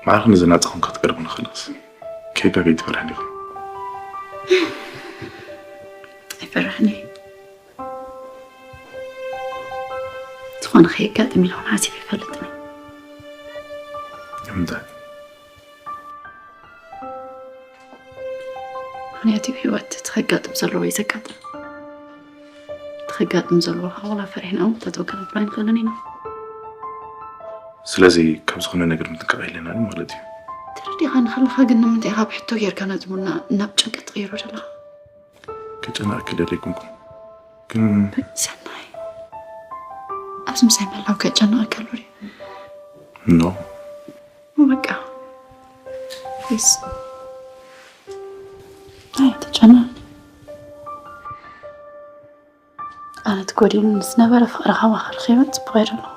ማዕረኽ ንዘናጽኹም ክትቀርቡ ንኽእልስ ከይጋገይ ትፈርሕን ኢኹም። ኣይፈርሕን እየ። ዝኾነ ከየጋጥም ኢለ እውን ሓሲብ ይፈልጥን እየ። ንምንታይ? ምክንያቱ ኣብ ህይወት እቲ ከጋጥም ዘለዎ እዩ ዘጋጥም። እቲ ከጋጥም ዘለዎ ከዓ ዋላ ፈሪሕና እውን ጠጠው ከነብሎ ኣይንኽእልን ኢና። ስለዚ ካብ ዝኾነ ነገር ምጥንቃቕ የለናን ማለት እዩ። ተረዲኻ ንኸለኻ ግን ንምንታይ ካብ ሕቶ ጌርካ ነዚ ቡና ናብ ጭንቀት ትቕይሮ ዘለኻ? ከጨናእክ ደለይኩንኩም ግን ሰናይ ኣብዚ ምሳይ ምህላው ከጨንቐካ ኣሎ ድዩ? ኖ በቃ ፕሊዝ ኣይትጨነቕ። ኣነ እቲ ጎዲሉ ዝነበረ ፍቕርኻ ዋኸ ረኺበ ጽቡቕ እየ ዘለኹ።